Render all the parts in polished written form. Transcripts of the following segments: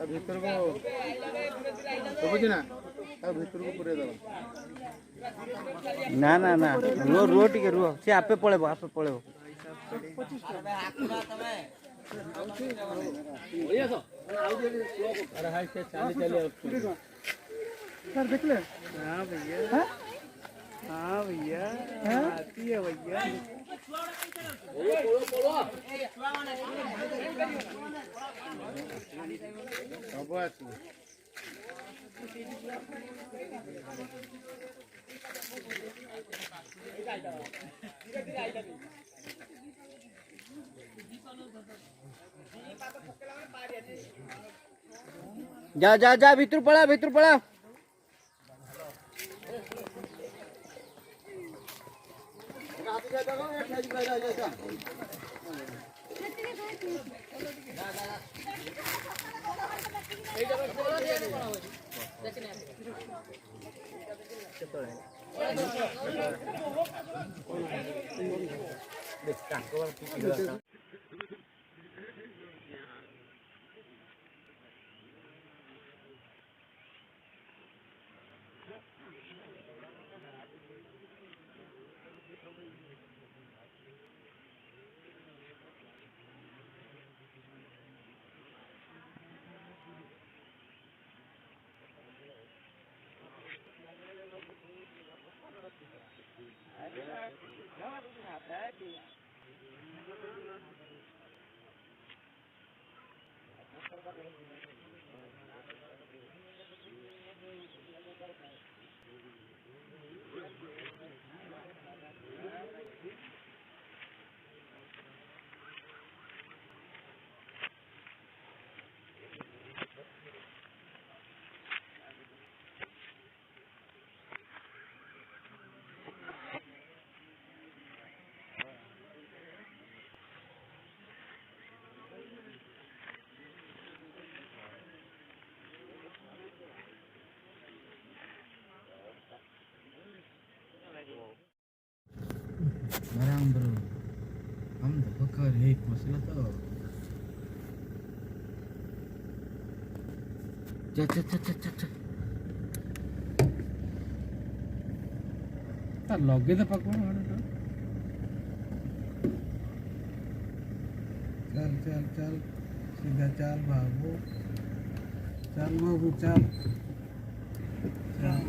ତା ଭିତରକୁ ଶୁଭୁଛି ନା? ତା ଭିତରକୁ ପୁରେଇ ଦେବ। ନା ନା ନା, ରୁହ ରୁହ ଟିକେ ରୁହ, ସେ ଆପେ ପଳେଇବ, ଆପେ ପଳେଇବ। ଆରେ ହାଇ, ସେ ଚାଲି ଚାଲି ଆସୁଛି। सर देखले? हाँ भैया, हाँ भैया, आती है भैया। ସବୁ ଆସିବ। ଯା ଯା ଯା, ଭିତରୁ ପଳା, ଭିତରୁ ପଳା। ପଶିଲା ତ। ଯା ଯା ଯା ଯା ଯା। ତା ଲଗେଇଦେ ପାଖକୁ। चल चल चल, सीधा चल बाबू, चल बाबू, चल चल।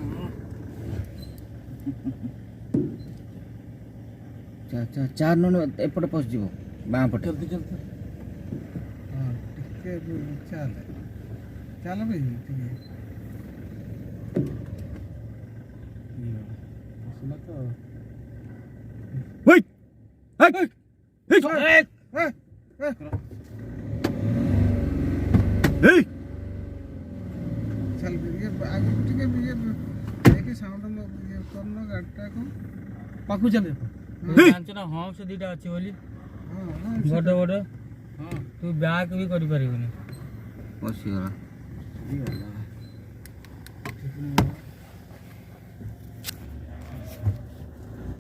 ଚା ଚା ଚାର, ନହେଲେ ଏପଟେ ପଶିଯିବ ବାଁ ପଟେ। ଜଲ୍ଦି ଜଲ୍ଦି। ହଁ, ଟିକେ ଚାଲ ଚାଲ ଭାଇ, ଟିକେ ପଶିଲା ତ। ହେଇ ହେଇ ହେଇ ହେଇ। ଚାଲ ଇଏ ଆଗକୁ ଟିକେ, ଇଏ ଦେଖି ସାଉଣ୍ଡ ଇଏ କରୁନ ଗାଡ଼ିଟାକୁ। ପାଖକୁ ଚାଲେ। ହେଇ। ଜାଣିଛୁ ନା ହମ୍ପସ ଦିଟା ଅଛି ବୋଲି? ହଁ ହଁ। ବଡ ବଡ, ତୁ ବ୍ୟାକ୍ ବି କରିପାରିବୁନି। ପଶିଗଲା।